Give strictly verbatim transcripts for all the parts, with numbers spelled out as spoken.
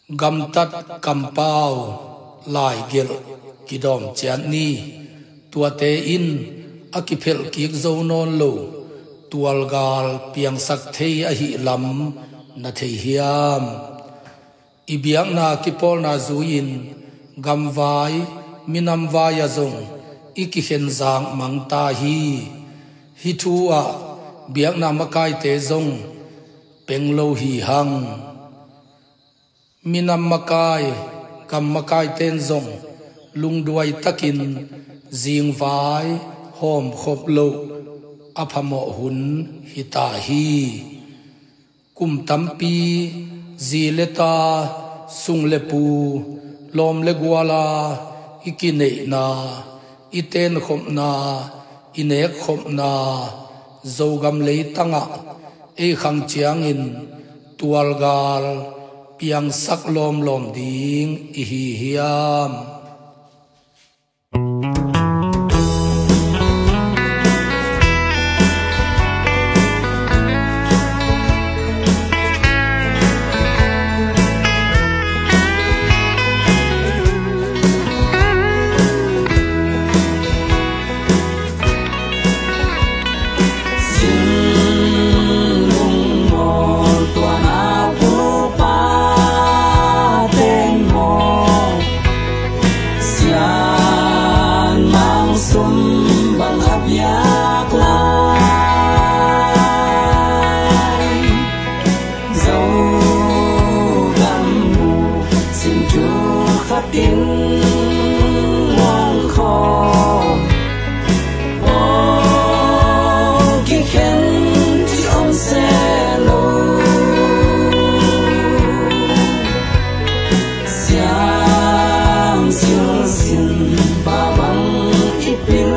Gamtat kampau laigelh kidawm ciat ni. Tuate in a kiphelh kik zo nawn lo tualgal piangsak thei ahih lam na thei hiam? I biakna kipawlna zui-in gamvai minamvai ah zong i kikhenzak mang ta hi. Hih thu ah biakna makaite zong peng lo hi hang. Minam makai, gam makaite'n zong lungduai takin zingvai hawmkhop loh a phamawh hun hi ta hi. Kum tampi zi le ta, sung le pu, lawm le guala i kineihna, i tenkhopna, i nekkhopna Zogam leitangah ei khang ciangin tualgal piangsak lawmlawm ding i hi hiam? Sin lungmuang tuan a pupa teng maw, sian mang sum bang a biak lai. Zogam mu sin thu khat in muang khawm, aw kikhen ci om se lo. Siang silsin pa bang i pil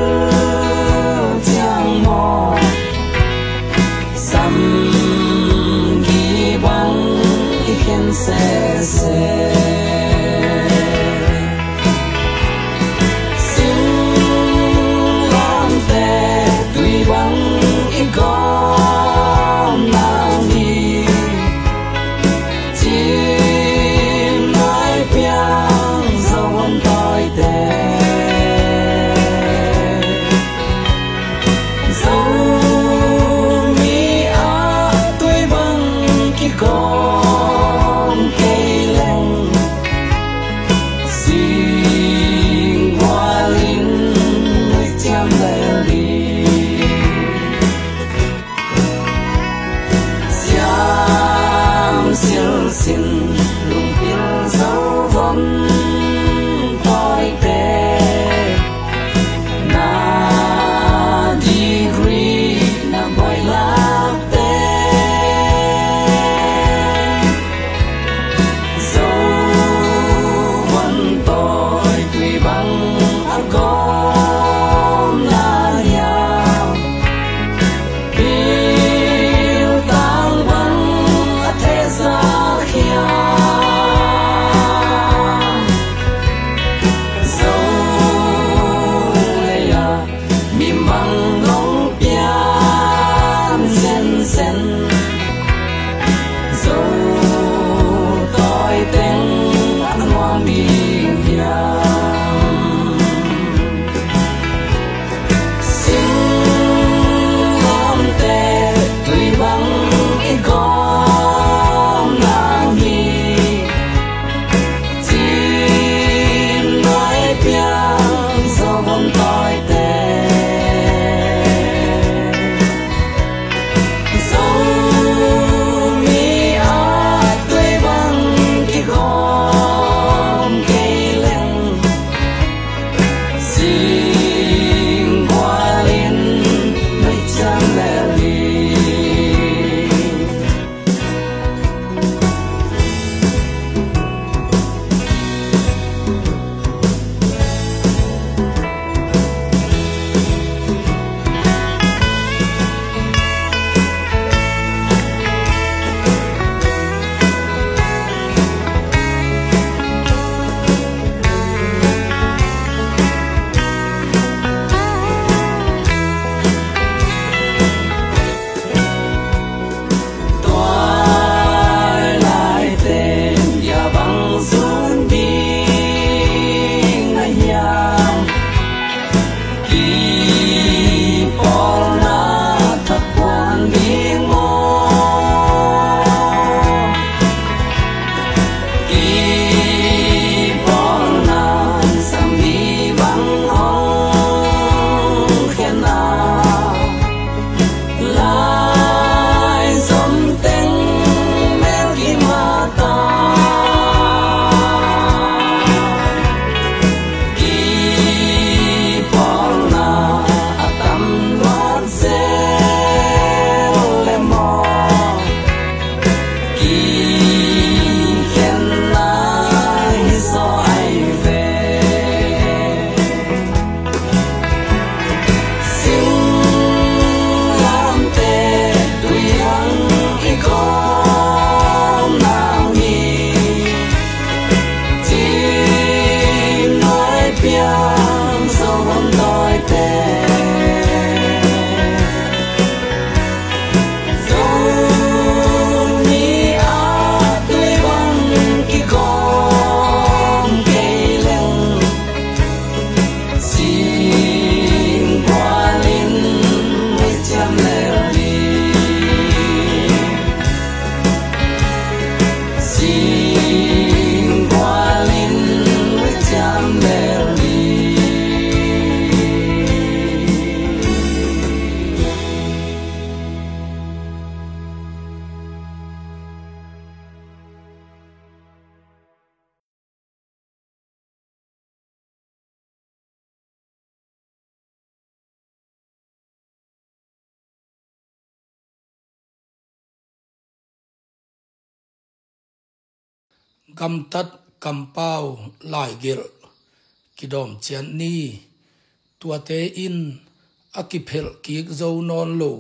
ciang maw, samgi bang i khen sese. Singlamteh tui bang i gawm nang hi. Cin mai piang Zohon tawite, Zomi ah tui bang kigawm kei leng, Gamtat kampau laigelh kidawm ciat ni. Tuate in a kiphelh kik zo nawn lo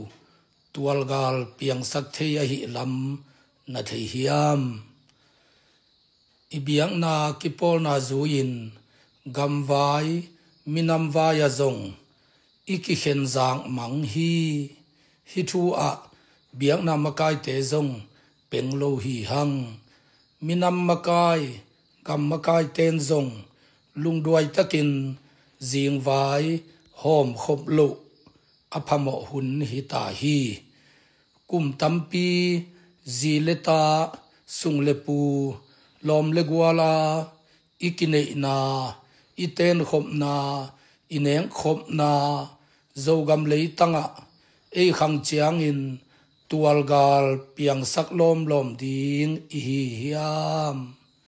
tualgal piangsak thei ahih lam na thei hiam? I biakna kipawlna zui-in gamvai, minam vai-ah zong i kikhen zakmang hi. Hih thu ah biakna makaite zong peng lo hi hang. Minam makai, gam makaite'n zong lungduai takin zingvai hawmkhop loh a phamawh hun hi ta hi. Kum tampi zi le ta, sung le pu, lawm le gual a i kineihna, i tenkhopna, i nengkhopna, Zogam leitangah ei khang ciangin tualgal piangsak lawmlawm ding i hi hiam?